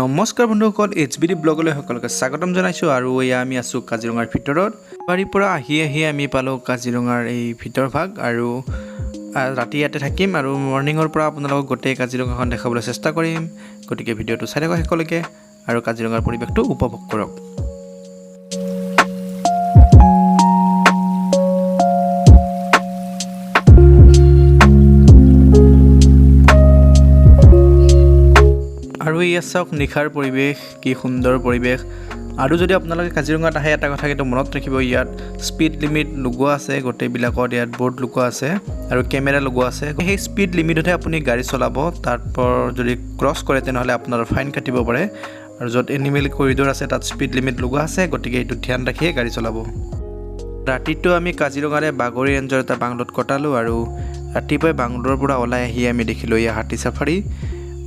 নমস্কাৰ বন্ধুসকল, H B D ব্লগলৈ সকলোকে স্বাগতম জনাইছোঁ। আৰু এয়া আমি আছোঁ কাজিৰঙাৰ ভিতৰত। বাৰীৰ পৰা আহি আহি আমি পালোঁ কাজিৰঙাৰ এই ভিতৰ ভাগ আৰু ৰাতি ইয়াতে থাকিম আৰু মৰ্ণিঙৰ পৰা আপোনালোকক গোটেই কাজিৰঙাখন দেখাবলৈ চেষ্টা কৰিম। গতিকে ভিডিঅ'টো চাই থাকক শেষলৈকে আৰু কাজিৰঙাৰ পৰিৱেশটো উপভোগ কৰক। আৰু এয়া চাওক নিশাৰ পৰিৱেশ, কি সুন্দৰ পৰিৱেশ। আৰু যদি আপোনালোকে কাজিৰঙাত আহে, এটা কথা কিন্তু মনত ৰাখিব, ইয়াত স্পীড লিমিট লগোৱা আছে। গোটেইবিলাকত ইয়াত বৰ্ড লগোৱা আছে আৰু কেমেৰা লগোৱা আছে। সেই স্পীড লিমিটতহে আপুনি গাড়ী চলাব। তাৰপৰ যদি ক্ৰছ কৰে, তেনেহ'লে আপোনাৰ ফাইন কাটিব পাৰে। আৰু য'ত এনিমেল কৰিডৰ আছে, তাত স্পীড লিমিট লগোৱা আছে। গতিকে এইটো ধ্যান ৰাখিয়ে গাড়ী চলাব। ৰাতিটো আমি কাজিৰঙাৰে বাগৰি ৰেঞ্জৰ এটা বাংলোত কটালোঁ আৰু ৰাতিপুৱাই বাংলোৰ পৰা ওলাই আহি আমি দেখিলোঁ এয়া হাতী চাফাৰী।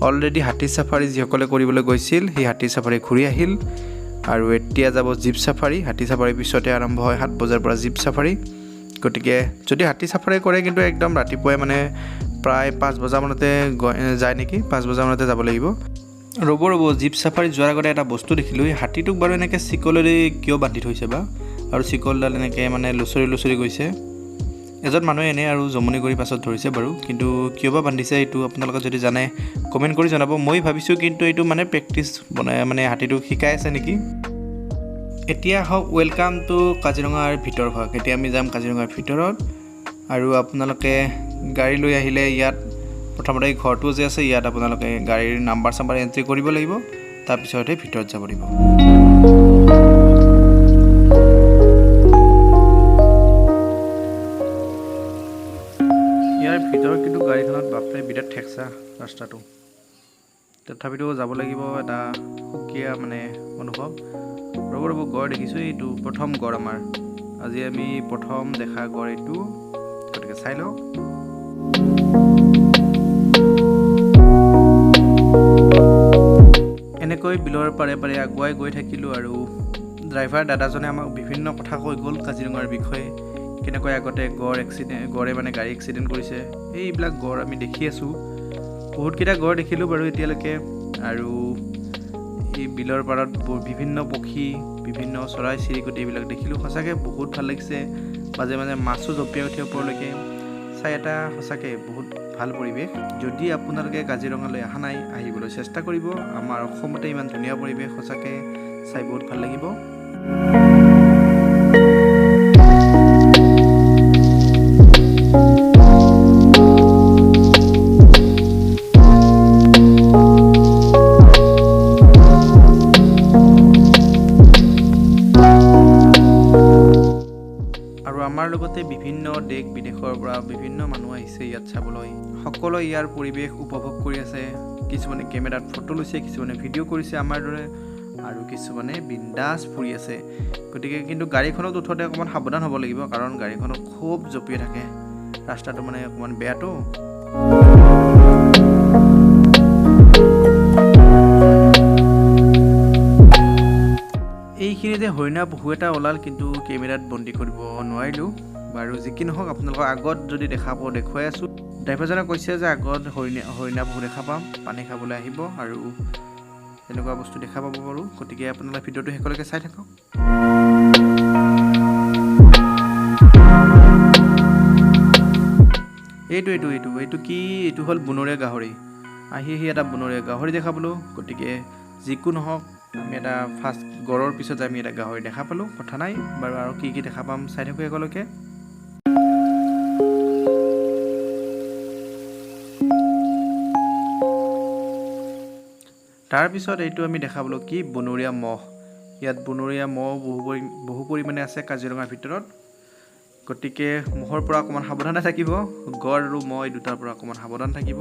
অলৰেডি হাতী চাফাৰী যিসকলে কৰিবলৈ গৈছিল, সেই হাতী চাফাৰী ঘূৰি আহিল আৰু এতিয়া যাব জীপ চাফাৰী। হাতী চাফাৰীৰ পিছতে আৰম্ভ হয় 7 বজাৰ পৰা জীপ চাফাৰী। গতিকে যদি হাতী চাফাৰী কৰে কিন্তু একদম ৰাতিপুৱাই, মানে প্ৰায় 5 বজামানতে যায় নেকি, 5 বজামানতে যাব লাগিব। ৰ'ব ৰ'ব, জীপ চাফাৰী যোৱাৰ আগতে এটা বস্তু দেখিলোঁ। এই হাতীটোক বাৰু এনেকৈ চিকলেৰে কিয় বান্ধি থৈছে বা? আৰু চিকলডাল এনেকৈ মানে লুচৰি লুচৰি গৈছে। এজন মানুহে এনেই আৰু জমনি কৰি পাছত ধৰিছে বাৰু, কিন্তু কিয় বা বান্ধিছে এইটো আপোনালোকে যদি জানে, কমেণ্ট কৰি জনাব। মই ভাবিছোঁ কিন্তু এইটো মানে প্ৰেক্টিচ বনাই, মানে হাতীটোক শিকাই আছে নেকি। এতিয়া আহক, welcome to কাজিৰঙাৰ ভিতৰ ভাগ। এতিয়া আমি যাম কাজিৰঙাৰ ভিতৰত। আৰু আপোনালোকে গাড়ী লৈ আহিলে ইয়াত প্ৰথমতে এই ঘৰটো যে আছে, ইয়াত আপোনালোকে গাড়ীৰ নাম্বাৰ চাম্বাৰ এণ্ট্ৰি কৰিব লাগিব, তাৰপিছতহে ভিতৰত যাব দিব। ইয়াৰ ভিতৰত কিন্তু গাড়ীখনত বাপৰে বিৰাট ঠেকচা ৰাস্তাটো। তথাপিতো যাব লাগিব, এটা সুকীয়া মানে অনুভৱ। ৰ'ব ৰ'ব, গড় দেখিছোঁ। এইটো প্ৰথম গড় আমাৰ, আজি আমি প্ৰথম দেখা গড় এইটো। গতিকে চাই লওক। এনেকৈ বিলৰ পাৰে পাৰে আগুৱাই গৈ থাকিলোঁ আৰু ড্ৰাইভাৰ দাদাজনে আমাক বিভিন্ন কথা কৈ গ'ল কাজিৰঙাৰ বিষয়ে, কেনেকৈ আগতে গড় এক্সিডেণ্ট, গড়ে মানে গাড়ী এক্সিডেণ্ট কৰিছে। এইবিলাক গড় আমি দেখি আছোঁ, বহুতকেইটা গড় দেখিলোঁ বাৰু এতিয়ালৈকে। আৰু এই বিলৰ পাৰত বিভিন্ন পক্ষী, বিভিন্ন চৰাই চিৰিকটি এইবিলাক দেখিলোঁ। সঁচাকৈ বহুত ভাল লাগিছে। মাজে মাজে মাছো জঁপিয়াই উঠে ওপৰলৈকে। চাই এটা সঁচাকৈ বহুত ভাল পৰিৱেশ। যদি আপোনালোকে কাজিৰঙালৈ অহা নাই, আহিবলৈ চেষ্টা কৰিব। আমাৰ অসমতে ইমান ধুনীয়া পৰিৱেশ, সঁচাকৈ চাই বহুত ভাল লাগিব। আৰু আমাৰ লগতে বিভিন্ন দেশ বিদেশৰ পৰা বিভিন্ন মানুহ আহিছে ইয়াত চাবলৈ। সকলোৱে ইয়াৰ পৰিৱেশ উপভোগ কৰি আছে। কিছুমানে কেমেৰাত ফটো লৈছে, কিছুমানে ভিডিঅ' কৰিছে আমাৰ দৰে আৰু কিছুমানে বিন্দাছ ফুৰি আছে। গতিকে কিন্তু গাড়ীখনত উঠোঁতে অকণমান সাৱধান হ'ব লাগিব, কাৰণ গাড়ীখনত খুব জঁপিয়াই থাকে। ৰাস্তাটো মানে অকণমান বেয়াটো। এইখিনিতে হৰিণা পহু এটা ওলাল, কিন্তু কেমেৰাত বন্দী কৰিব নোৱাৰিলোঁ। বাৰু যি কি নহওক, আপোনালোকৰ আগত যদি দেখা পাওঁ দেখুৱাই আছোঁ। ড্ৰাইভাৰজনে কৈছে যে আগত হৰিণা পহু দেখা পাম, পানী খাবলৈ আহিব আৰু তেনেকুৱা বস্তু দেখা পাব পাৰোঁ। গতিকে আপোনালোকে ভিডিঅ'টো শেষলৈকে চাই থাকক। এইটো কি? এইটো হ'ল বনৰীয়া গাহৰি। আহি আহি এটা বনৰীয়া গাহৰি দেখা পালোঁ। গতিকে যিকোনো নহওক, আমি এটা ফাৰ্ষ্ট গড়ৰ পিছত আমি এটা গাহৰি দেখা পালোঁ, কথা নাই বাৰু। আৰু কি কি দেখা পাম চাই থাকোঁ একেলগে। তাৰপিছত এইটো আমি দেখা পালোঁ কি? বনৰীয়া ম'হ। ইয়াত বনৰীয়া ম'হ বহু পৰিমাণে আছে কাজিৰঙাৰ ভিতৰত। গতিকে ম'হৰ পৰা অকণমান সাৱধানে থাকিব। গড় আৰু ম'হ, এই দুটাৰ পৰা অকণমান সাৱধান থাকিব।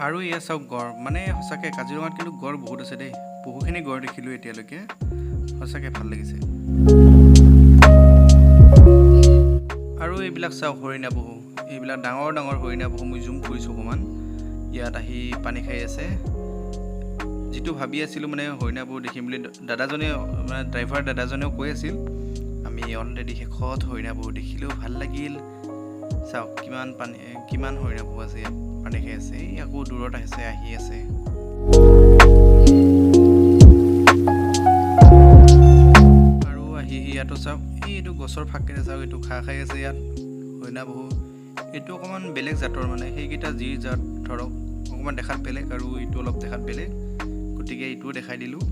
আৰু এয়া চাওক গড়। মানে সঁচাকৈ কাজিৰঙাত কিন্তু গড় বহুত আছে দেই। বহুখিনি গড় দেখিলোঁ এতিয়ালৈকে, সঁচাকৈ ভাল লাগিছে। আৰু এইবিলাক চাওক হৰিণা পহু। এইবিলাক ডাঙৰ ডাঙৰ হৰিণা পহু। মই জুম কৰিছোঁ অকণমান। ইয়াত আহি পানী খাই আছে। যিটো ভাবি আছিলোঁ মানে হৰিণা পহু দেখিম বুলি, দাদাজনে, মানে ড্ৰাইভাৰ দাদাজনেও কৈ আছিল, আমি অলৰেডি শেষত হৰিণা পহু দেখিলোঁ। ভাল লাগিল। চাওক কিমান পানী, কিমান হৰিণা পহু আছে ইয়াত পানী খাই আছে। এই আকৌ দূৰত আহিছে, আহি আছে। আৰু আহি আহি ইয়াতো চাওক, এই এইটো গছৰ ফাকেৰে চাওক এইটো ঘাঁহ খাই আছে ইয়াত হৰিণা পহু। এইটো অকণমান বেলেগ জাতৰ, মানে সেইকেইটা যি জাত ধৰক অকণমান দেখাত বেলেগ আৰু এইটো অলপ দেখাত বেলেগ, গতিকে এইটোও দেখাই দিলোঁ।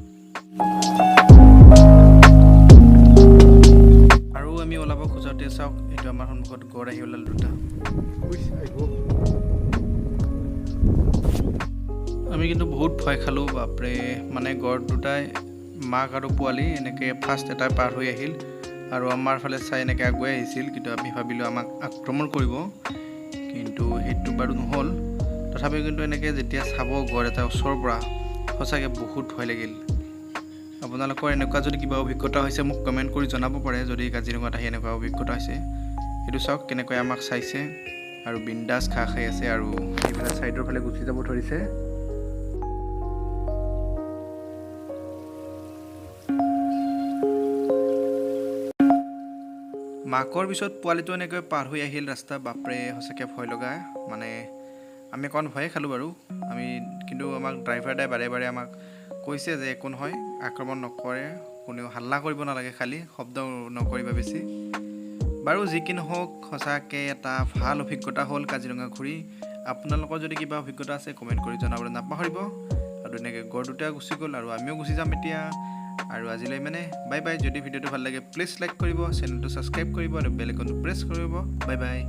আৰু আমি ওলাব খোজোঁতে চাওক এইটো আমাৰ সন্মুখত গড় আহি ওলাল দুটা। আমি কিন্তু বহুত ভয় খালোঁ বাপৰে, মানে গড় দুটাই মাক আৰু পোৱালি এনেকৈ ফাৰ্ষ্ট এটা পাৰ হৈ আহিল আৰু আমাৰ ফালে চাই এনেকৈ আগুৱাই আহিছিল, কিন্তু আমি ভাবিলোঁ আমাক আক্ৰমণ কৰিব, কিন্তু সেইটো বাৰু নহ'ল। তথাপিও কিন্তু এনেকৈ যেতিয়া চাব গড় এটা ওচৰৰ পৰা সঁচাকৈ বহুত ভয় লাগিল। আপোনালোকৰ এনেকুৱা যদি কিবা অভিজ্ঞতা হৈছে মোক কমেণ্ট কৰি জনাব পাৰে, যদি কাজিৰঙাত আহি এনেকুৱা অভিজ্ঞতা হৈছে। এইটো চাওক কেনেকৈ আমাক চাইছে আৰু বিন্দাছ ঘাঁহ খাই আছে আৰু এইফালে ছাইডৰ ফালে গুচি যাব ধৰিছে। মাকৰ পিছত পোৱালিটো এনেকৈ পাৰ হৈ আহিল ৰাস্তা, বাপৰে সঁচাকৈ ভয় লগা, মানে আমি অকণ ভয়ে খালোঁ বাৰু আমি। কিন্তু আমাক ড্ৰাইভাৰ দাই বাৰে বাৰে আমাক কৈছে যে একো নহয়, আক্ৰমণ নকৰে, কোনেও হাল্লা কৰিব নালাগে, খালি শব্দ নকৰিবা বেছি। বাৰু যি কি নহওক সঁচাকৈ এটা ভাল অভিজ্ঞতা হ'ল কাজিৰঙা ঘূৰি। আপোনালোকৰ যদি কিবা অভিজ্ঞতা আছে কমেণ্ট কৰি জনাবলৈ নাপাহৰিব। আৰু এনেকৈ গড় দুটা গুচি গ'ল আৰু আমিও গুচি যাম এতিয়া। আৰু আজিলৈ মানে বাই বাই। যদি ভিডিঅ'টো ভাল লাগে প্লিজ লাইক কৰিব, চেনেলটো ছাবস্ক্ৰাইব কৰিব আৰু বেল আইকনটো প্ৰেছ কৰিব। Bye bye.